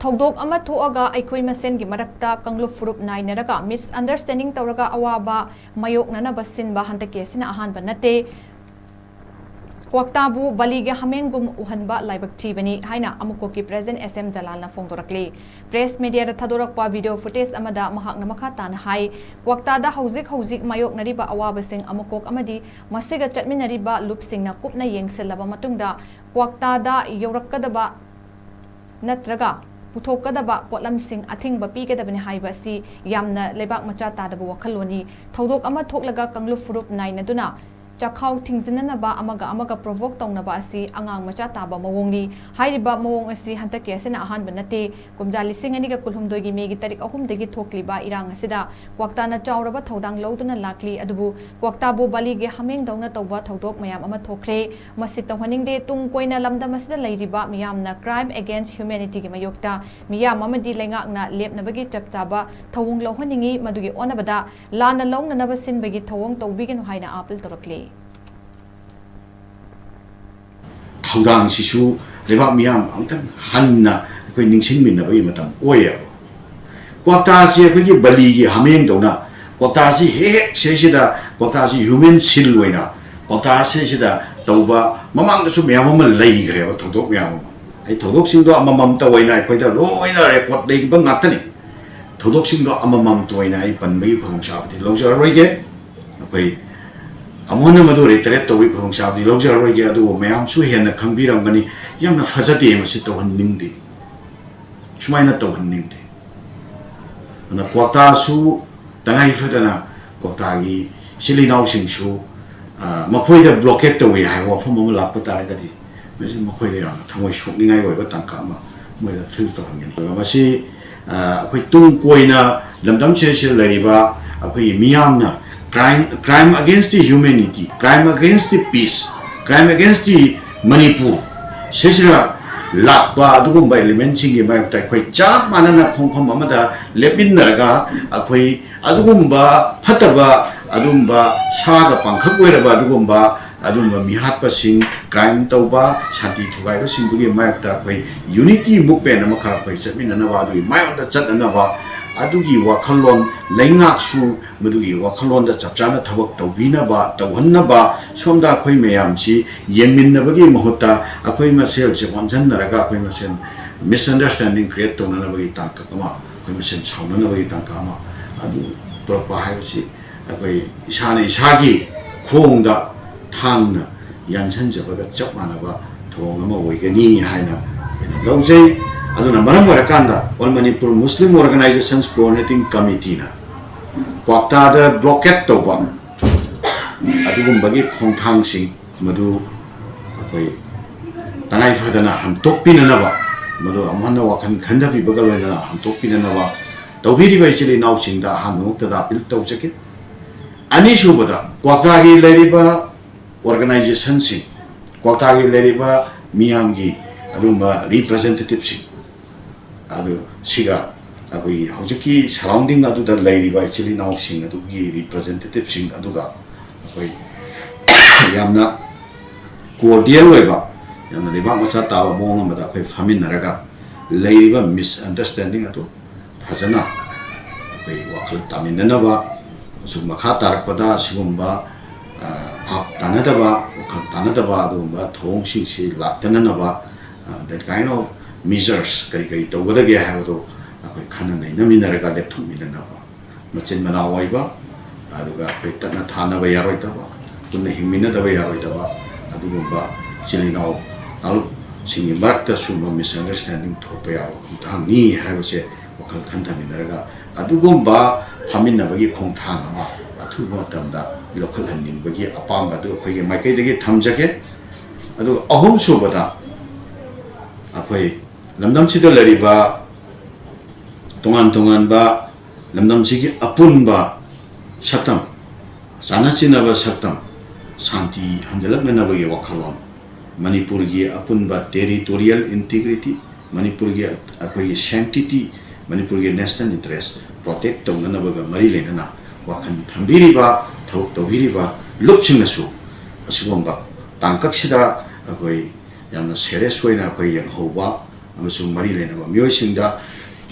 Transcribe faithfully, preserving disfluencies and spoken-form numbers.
ꯊꯧꯗꯣꯛ ꯑꯃ ꯊꯣꯛꯑꯒ ꯑꯩꯈꯣꯏ ꯃꯁꯦꯟꯒꯤ ꯃꯔꯛꯇ ꯀꯥꯡꯂꯨꯞ ꯐꯨꯔꯨꯞ ꯅꯥꯏꯅꯔꯒ misunderstanding ꯇꯧꯔꯒ ꯑꯋꯥꯕ ꯃꯥꯌꯣꯛꯅꯅꯕ ꯁꯤꯟꯕ ꯍꯟꯗꯛꯀꯤ ꯑꯁꯤꯅ ꯑꯍꯥꯟꯕ ꯅꯠꯇꯦ꯫ ꯀ꯭ꯋꯥꯛꯇꯥꯕꯨ ꯕꯂꯤꯒꯤ ꯍꯥꯃꯦꯡꯒꯨꯝ ꯎꯍꯟꯕ ꯂꯥꯏꯕꯛ ꯊꯤꯕꯅꯤ ꯍꯥꯏꯅ ꯑꯃꯨꯛꯀꯣꯛꯀꯤ President S M ꯖꯂꯥꯜꯅ ꯐꯣꯡꯗꯣꯔꯛꯂꯤ꯫ Press mediaꯗ ꯊꯥꯗꯣꯔꯛꯄ video footage ꯑꯃꯗ ꯃꯍꯥꯛꯅ ꯃꯈꯥ ꯇꯥꯅ ꯍꯥꯏ, ꯀ꯭ꯋꯥꯛꯇꯥꯗ ꯍꯧꯖꯤꯛ ꯍꯧꯖꯤꯛ ꯃꯥꯌꯣꯛꯅꯔꯤꯕ ꯑꯋꯥꯕꯁꯤꯡ ꯑꯃꯨꯛꯀꯣꯛ ꯑꯃꯗꯤ ꯃꯁꯤꯒ ꯆꯠꯃꯤꯟꯅꯔꯤꯕ ꯂꯨꯞꯁꯤꯡꯅ ꯀꯨꯞꯅ ꯌꯦꯡꯁꯤꯜꯂꯕ ꯃꯇꯨꯡꯗ ꯀ꯭ꯋꯥꯛꯇꯥꯗ ꯌꯧꯔꯛꯀꯗꯕ ꯅꯠꯇ꯭ꯔꯒ ꯄꯨꯊꯣꯛꯀꯗꯕ ꯄꯣꯠꯂꯝꯁꯤꯡ ꯑꯊꯤꯡꯕ ꯄꯤꯒꯗꯕꯅꯤ ꯍꯥꯏꯕ ꯑꯁꯤ ꯌꯥꯝꯅ ꯂꯩꯕꯥꯛ ꯃꯆꯥ ꯇꯥꯗꯕ ꯋꯥꯈꯜꯂꯣꯟꯅꯤ꯫ ꯊꯧꯗꯣꯛ ꯑꯃ ꯊꯣꯛꯂꯒ ꯀꯥꯡꯂꯨꯞ ꯐꯨꯔꯨꯞ ꯅꯥꯏꯅꯗꯨꯅ ꯆꯥꯛꯈꯥꯎ ꯊꯤꯡꯖꯤꯟꯅꯅꯕ ꯑꯃꯒ ꯑꯃꯒ provoke ꯇꯧꯅꯕ ꯑꯁꯤ ꯑꯉꯥꯡ ꯃꯆꯥ ꯇꯥꯕ ꯃꯑꯣꯡꯅꯤ꯫ ꯍꯥꯏꯔꯤꯕ ꯃꯑꯣꯡ ꯑꯁꯤ ꯍꯟꯗꯛꯀꯤ ꯑꯁꯤꯅ ꯑꯍꯥꯟꯕ ꯅꯠꯇꯦ꯫ ꯀꯨꯝꯖꯥ ꯂꯤꯁꯤꯡ ꯑꯅꯤꯒ ꯀꯨꯟꯍꯨꯝꯗꯣꯏꯒꯤ ꯃꯦꯒꯤ ꯇꯥꯔꯤꯛ ꯑꯍꯨꯝꯗꯒꯤ ꯊꯣꯛꯂꯤꯕ ꯏꯔꯥꯡ ꯑꯁꯤꯗ ꯀ꯭ꯋꯥꯛꯇꯥꯅ ꯆꯥꯎꯔꯕ ꯊꯧꯗꯥꯡ ꯂꯧꯗꯨꯅ ꯂꯥꯛꯂꯤ꯫ ꯑꯗꯨꯕꯨ ꯀ꯭ꯋꯥꯛꯇꯥꯕꯨ ꯕꯂꯤꯒꯤ ꯍꯥꯃꯦꯡꯗꯧꯅ ꯇꯧꯕ ꯊꯧꯗꯣꯛ ꯃꯌꯥꯝ ꯑꯃ ꯊꯣꯛꯈ꯭ꯔꯦ꯫ ꯃꯁꯤ ꯇꯧꯍꯟꯅꯤꯡꯗꯦ꯫ ꯇꯨꯡ ꯀꯣꯏꯅ ꯂꯝꯗꯝ ꯑꯁꯤꯗ ꯂꯩꯔꯤꯕ ꯃꯤꯌꯥꯝꯅ crime against humanityꯒꯤ ꯃꯥꯌꯣꯛꯇ ꯃꯤꯌꯥꯝ ꯑꯃꯗꯤ ꯂꯩꯉꯥꯛꯅ ꯂꯦꯞꯅꯕꯒꯤ ꯆꯞ ꯆꯥꯕ ꯊꯧꯑꯣꯡ ꯂꯧꯍꯟꯅꯤꯡꯏ꯫ ꯃꯗꯨꯒꯤ ꯑꯣꯟꯅꯕꯗ ꯂꯥꯟꯅ ꯂꯧꯅꯅꯕ ꯁꯤꯟꯕꯒꯤ ꯊꯧꯑꯣꯡ ꯇꯧꯕꯤꯒꯅꯨ ꯍꯥꯏꯅ appeal ꯇꯧꯔꯛꯂꯤ꯫ ꯊꯧꯗꯥꯡꯁꯤꯁꯨ ꯂꯩꯕꯥꯛ ꯃꯤꯌꯥꯝ ꯑꯃꯨꯛꯇꯪ ꯍꯟꯅ ꯑꯩꯈꯣꯏ ꯅꯤꯡꯁꯤꯡꯃꯤꯟꯅꯕꯒꯤ ꯃꯇꯝ ꯑꯣꯏꯌꯦꯕ꯫ ꯀ꯭ꯋꯥꯛꯇꯥꯁꯤ ꯑꯩꯈꯣꯏꯒꯤ ꯕꯂꯤꯒꯤ ꯍꯥꯃꯦꯡꯗꯧꯅ, ꯀ꯭ꯋꯥꯛꯇꯥꯁꯤ ꯍꯦꯛ ꯍꯦꯛ ꯁꯤꯁꯤꯗ ꯀ꯭ꯋꯥꯛꯇꯥꯁꯤ human shield ꯑꯣꯏꯅ ꯀ꯭ꯋꯥꯛꯇꯥ ꯑꯁꯤꯁꯤꯗ ꯇꯧꯕ ꯃꯃꯥꯡꯗꯁꯨ ꯃꯌꯥꯝ ꯑꯃ ꯂꯩꯈ꯭ꯔꯦꯕ, ꯊꯧꯗꯣꯛ ꯃꯌꯥꯝ ꯑꯃ꯫ ꯑꯩ ꯊꯧꯗꯣꯛꯁꯤꯡꯗꯣ ꯑꯃꯃꯝꯇ ꯑꯣꯏꯅ ꯑꯩꯈꯣꯏꯗ ꯂꯣꯏꯅ record ꯂꯩꯕ ꯉꯥꯛꯇꯅꯤ꯫ ꯊꯧꯗꯣꯛꯁꯤꯡꯗꯣ ꯑꯃꯃꯝꯇ ꯑꯣꯏꯅ ꯑꯩ ꯄꯟꯕꯒꯤ ꯈꯨꯗꯣꯡꯆꯥꯕꯗꯤ ꯂꯧꯖꯔꯔꯣꯏꯒꯦ꯫ ꯑꯩꯈꯣꯏ ꯑꯃꯨꯛ ꯍꯟꯅ ꯃꯗꯨ reiterate ꯇꯧꯕꯒꯤ ꯈꯨꯗꯣꯡꯆꯥꯕꯗꯤ ꯂꯧꯖꯔꯔꯣꯏꯒꯦ꯫ ꯑꯗꯨꯕꯨ ꯃꯌꯥꯝꯁꯨ ꯍꯦꯟꯅ ꯈꯪꯕꯤꯔꯝꯒꯅꯤ, ꯌꯥꯝꯅ ꯐꯖꯗꯦ, ꯃꯁꯤ ꯇꯧꯍꯟꯅꯤꯡꯗꯦ, ꯁꯨꯃꯥꯏꯅ ꯇꯧꯍꯟꯅꯤꯡꯗꯦ꯫ ꯑꯗꯨꯅ ꯀ꯭ꯋꯥꯛꯇꯥꯁꯨ ꯇꯉꯥꯏ ꯐꯗꯅ ꯀ꯭ꯋꯥꯛꯇꯥꯒꯤ ꯏꯆꯤꯜ ꯏꯅꯥꯎꯁꯤꯡꯁꯨ, ꯑ, ꯃꯈꯣꯏꯗ blockade ꯇꯧꯏ ꯍꯥꯏꯕ ꯋꯥꯐꯝ ꯑꯃ ꯂꯥꯛꯄ ꯇꯥꯔꯒꯗꯤ, ꯃꯁꯤ ꯃꯈꯣꯏꯗ ꯌꯥꯝꯅ ꯊꯃꯣꯏ ꯁꯣꯛꯅꯤꯡꯉꯥꯏ ꯑꯣꯏꯕ ꯇꯥꯡꯀꯛ ꯑꯃ ꯃꯣꯏꯗ feel ꯇꯧꯍꯟꯒꯅꯤ꯫ ꯑꯗꯨꯒ ꯃꯁꯤ, ꯑ, ꯑꯩꯈꯣꯏ ꯇꯨꯡ ꯀꯣꯏꯅ ꯂꯝꯗꯝꯁꯤꯗ ꯂꯩꯔꯤꯕ ꯑꯩꯈꯣꯏꯒꯤ ꯃꯤꯌꯥꯝꯅ crime, crime against the humanity, crime against the peace, crime against the Manipur ꯁꯤꯁꯤꯗ ꯂꯥꯛꯄ ꯑꯗꯨꯒꯨꯝꯕ elementꯁꯤꯡꯒꯤ ꯃꯥꯌꯣꯛꯇ ꯑꯩꯈꯣꯏ ꯆꯞ ꯃꯥꯟꯅꯅ ꯈꯣꯡꯐꯝ ꯑꯃꯗ ꯂꯦꯞꯃꯤꯟꯅꯔꯒ ꯑꯩꯈꯣꯏ ꯑꯗꯨꯒꯨꯝꯕ ꯐꯠꯇꯕ, ꯑꯗꯨꯒꯨꯝꯕ ꯁꯥꯒ ꯄꯪꯈꯛ ꯑꯣꯏꯔꯕ ꯑꯗꯨꯒꯨꯝꯕ ꯑꯗꯨꯒꯨꯝꯕ ꯃꯤꯍꯥꯠꯄꯁꯤꯡ, ꯀ꯭ꯔꯥꯏꯝ ꯇꯧꯕ, ꯁꯥꯟꯇꯤ ꯊꯨꯒꯥꯏꯕꯁꯤꯡꯗꯨꯒꯤ ꯃꯥꯌꯣꯛꯇ ꯑꯩꯈꯣꯏ ꯌꯨꯅꯤꯇꯤ ꯃꯨꯞꯃꯦꯟ ꯑꯃꯈꯛ ꯑꯩꯈꯣꯏ ꯆꯠꯃꯤꯟꯅꯅꯕ, ꯑꯗꯨꯒꯤ ꯃꯥꯌꯣꯛꯇ ꯆꯠꯅꯅꯕ, ꯑꯗꯨꯒꯤ ꯋꯥꯈꯜꯂꯣꯟ, ꯂꯩꯉꯥꯛꯁꯨ ꯃꯗꯨꯒꯤ ꯋꯥꯈꯜꯂꯣꯟꯗ ꯆꯞ ꯆꯥꯅ ꯊꯕꯛ ꯇꯧꯕꯤꯅꯕ, ꯇꯧꯍꯟꯅꯕ, ꯁꯣꯝꯗ ꯑꯩꯈꯣꯏ ꯃꯌꯥꯝꯁꯤ ꯌꯦꯡꯃꯤꯟꯅꯕꯒꯤ ꯃꯍꯨꯠꯇ ꯑꯩꯈꯣꯏ ꯃꯁꯦꯜꯁꯦ ꯑꯣꯟꯁꯤꯟꯅꯔꯒ ꯑꯩꯈꯣꯏ ꯃꯁꯦꯜ ꯃꯤꯁꯑꯟꯗꯔꯁꯇꯦꯟꯗꯤꯡ ꯀ꯭ꯔꯤꯌꯦꯠ ꯇꯧꯅꯅꯕꯒꯤ ꯇꯥꯡꯀꯛ ꯑꯃ, ꯑꯩꯈꯣꯏ ꯃꯁꯦꯜ ꯁꯥꯎꯅꯅꯕꯒꯤ ꯇꯥꯡꯀꯛ ꯑꯃ ꯑꯗꯨ ꯄꯨꯔꯛꯄ ꯍꯥꯏꯕꯁꯤ ꯑꯩꯈꯣꯏ ꯏꯁꯥꯅ ꯏꯁꯥꯒꯤ ꯈꯣꯡꯗ ꯊꯥꯡꯅ ꯌꯥꯟꯁꯤꯟꯖꯕꯒ ꯆꯞ ꯃꯥꯟꯅꯕ ꯊꯧꯑꯣꯡ ꯑꯃ ꯑꯣꯏꯒꯅꯤ ꯍꯥꯏꯅ ꯑꯩꯈꯣꯏꯅ ꯂꯧꯖꯩ꯫ ꯑꯗꯨꯅ ꯃꯔꯝ ꯑꯣꯏꯔꯀꯥꯟꯗ All Manipur Muslim Organizations Coordinating Committeeꯅ ꯀ꯭ꯋꯥꯛꯇꯥꯗ ꯕ꯭ꯂꯣꯀꯦꯠ ꯇꯧꯕ ꯑꯗꯨꯒꯨꯝꯕꯒꯤ ꯈꯣꯡꯊꯥꯡꯁꯤꯡ ꯃꯗꯨ ꯑꯩꯈꯣꯏ ꯇꯉꯥꯏ ꯐꯗꯅ ꯍꯟꯗꯣꯛꯄꯤꯅꯅꯕ, ꯃꯗꯨ ꯑꯃꯨꯛ ꯍꯟꯅ ꯋꯥꯈꯜ ꯈꯟꯊꯕꯤꯕꯒ ꯂꯣꯏꯅꯅ ꯍꯟꯗꯣꯛꯄꯤꯅꯅꯕ ꯇꯧꯕꯤꯔꯤꯕ ꯏꯆꯤꯜ ꯏꯅꯥꯎꯁꯤꯡꯗ ꯑꯍꯥꯟꯕꯃꯛꯇꯗ ꯑꯄꯤꯜ ꯇꯧꯖꯒꯦ꯫ ꯑꯅꯤꯁꯨꯕꯗ, ꯀ꯭ꯋꯥꯛꯇꯥꯒꯤ ꯂꯩꯔꯤꯕ ꯑꯣꯔꯒꯅꯥꯏꯖꯦꯁꯟꯁꯤꯡ, ꯀ꯭ꯋꯥꯛꯇꯥꯒꯤ ꯂꯩꯔꯤꯕ ꯃꯤꯌꯥꯝꯒꯤ ꯑꯗꯨꯒꯨꯝꯕ ꯔꯤꯄ꯭ꯔꯖꯦꯟꯇꯦꯇꯤꯞꯁꯤꯡ ꯑꯗꯨ ꯁꯤꯒ ꯑꯩꯈꯣꯏꯒꯤ ꯍꯧꯖꯤꯛꯀꯤ ꯁꯔꯥꯎꯟꯗꯤꯡ ꯑꯗꯨꯗ ꯂꯩꯔꯤꯕ ꯏꯆꯤꯜ ꯏꯅꯥꯎꯁꯤꯡ ꯑꯗꯨꯒꯤ ꯔꯤꯄ꯭ꯔꯖꯦꯟꯇꯦꯇꯤꯞꯁꯤꯡ ꯑꯗꯨꯒ ꯑꯩꯈꯣꯏ ꯌꯥꯝꯅ ꯀꯣꯔꯗꯤꯌꯦꯜ ꯑꯣꯏꯕ, ꯌꯥꯝꯅ ꯂꯩꯕꯥꯛ ꯃꯆꯥ ꯇꯥꯕ ꯃꯑꯣꯡ ꯑꯃꯗ ꯑꯩꯈꯣꯏ ꯐꯝꯃꯤꯟꯅꯔꯒ ꯂꯩꯔꯤꯕ ꯃꯤꯁꯑꯟꯗꯔꯁꯇꯦꯟꯗꯤꯡ ꯑꯗꯨ ꯐꯖꯅ ꯑꯩꯈꯣꯏ ꯋꯥꯈꯜ ꯇꯥꯃꯤꯟꯅꯅꯕ, ꯑꯃꯁꯨꯡ ꯃꯈꯥ ꯇꯥꯔꯛꯄꯗ ꯑꯁꯤꯒꯨꯝꯕ, ꯑ, ꯚꯥꯞ ꯇꯥꯅꯗꯕ, ꯋꯥꯈꯜ ꯇꯥꯅꯗꯕ ꯑꯗꯨꯒꯨꯝꯕ ꯊꯧꯑꯣꯡꯁꯤꯡꯁꯤ ꯂꯥꯛꯇꯅꯅꯕ, ꯑ, that kind of measures ꯀꯔꯤ ꯀꯔꯤ ꯇꯧꯒꯗꯒꯦ ꯍꯥꯏꯕꯗꯨ ꯑꯩꯈꯣꯏ ꯈꯟꯅ ꯅꯩꯅꯃꯤꯟꯅꯔꯒ ꯂꯦꯞꯊꯣꯛꯃꯤꯟꯅꯅꯕ, ꯃꯆꯤꯟ ꯃꯅꯥꯎ ꯑꯣꯏꯕ, ꯑꯗꯨꯒ ꯑꯩꯈꯣꯏ ꯇꯠꯅ ꯊꯥꯅꯕ ꯌꯥꯔꯣꯏꯗꯕ, ꯄꯨꯟꯅ ꯍꯤꯡꯃꯤꯟꯅꯗꯕ ꯌꯥꯔꯣꯏꯗꯕ ꯑꯗꯨꯒꯨꯝꯕ ꯏꯆꯤꯜ ꯏꯅꯥꯎ ꯀꯥꯡꯂꯨꯞꯁꯤꯡꯒꯤ ꯃꯔꯛꯇ ꯁꯨꯝꯕ ꯃꯤꯁꯑꯟꯗꯔꯁꯇꯦꯟꯗꯤꯡ ꯊꯣꯛꯄ ꯌꯥꯕ ꯈꯣꯡꯊꯥꯡꯅꯤ ꯍꯥꯏꯕꯁꯦ ꯋꯥꯈꯜ ꯈꯟꯊꯃꯤꯟꯅꯔꯒ ꯑꯗꯨꯒꯨꯝꯕ ꯐꯝꯃꯤꯟꯅꯕꯒꯤ ꯈꯣꯡꯊꯥꯡ ꯑꯃ ꯑꯊꯨꯕ ꯃꯇꯝꯗ ꯂꯧꯈꯠꯍꯟꯅꯤꯡꯕꯒꯤ ꯑꯄꯥꯝꯕ ꯑꯗꯨ ꯑꯩꯈꯣꯏꯒꯤ ꯃꯥꯏꯀꯩꯗꯒꯤ ꯊꯝꯖꯒꯦ꯫ ꯑꯗꯨꯒ ꯑꯍꯨꯝꯁꯨꯕꯗ, ꯑꯩꯈꯣꯏ ꯂꯝꯗꯝꯁꯤꯗ ꯂꯩꯔꯤꯕ ꯇꯣꯉꯥꯟ ꯇꯣꯉꯥꯟꯕ ꯂꯝꯗꯝꯁꯤꯒꯤ ꯑꯄꯨꯟꯕ ꯁꯛꯇꯝ, ꯆꯥꯟꯅ ꯆꯤꯟꯅꯕ ꯁꯛꯇꯝ, ꯁꯥꯟꯇꯤ ꯍꯟꯖꯤꯜꯂꯛꯅꯅꯕꯒꯤ ꯋꯥꯈꯜꯂꯣꯟ, ꯃꯅꯤꯄꯨꯔꯒꯤ ꯑꯄꯨꯟꯕ territorial integrity, ꯃꯅꯤꯄꯨꯔꯒꯤ ꯑꯩꯈꯣꯏꯒꯤ sanctity, ꯃꯅꯤꯄꯨꯔꯒꯤ national interest protect ꯇꯧꯅꯅꯕꯒ ꯃꯔꯤ ꯂꯩꯅꯅ ꯋꯥꯈꯜ ꯊꯝꯕꯤꯔꯤꯕ, ꯊꯕꯛ ꯇꯧꯕꯤꯔꯤꯕ ꯂꯨꯞꯁꯤꯡꯅꯁꯨ ꯑꯁꯤꯒꯨꯝꯕ ꯇꯥꯡꯀꯛꯁꯤꯗ ꯑꯩꯈꯣꯏ ꯌꯥꯝꯅ ꯁꯦꯔꯤꯌꯁ ꯑꯣꯏꯅ ꯑꯩꯈꯣꯏ ꯌꯦꯡꯍꯧꯕ ꯑꯃꯁꯨꯡ ꯃꯔꯤ ꯂꯩꯅꯕ ꯃꯤꯑꯣꯏꯁꯤꯡꯗ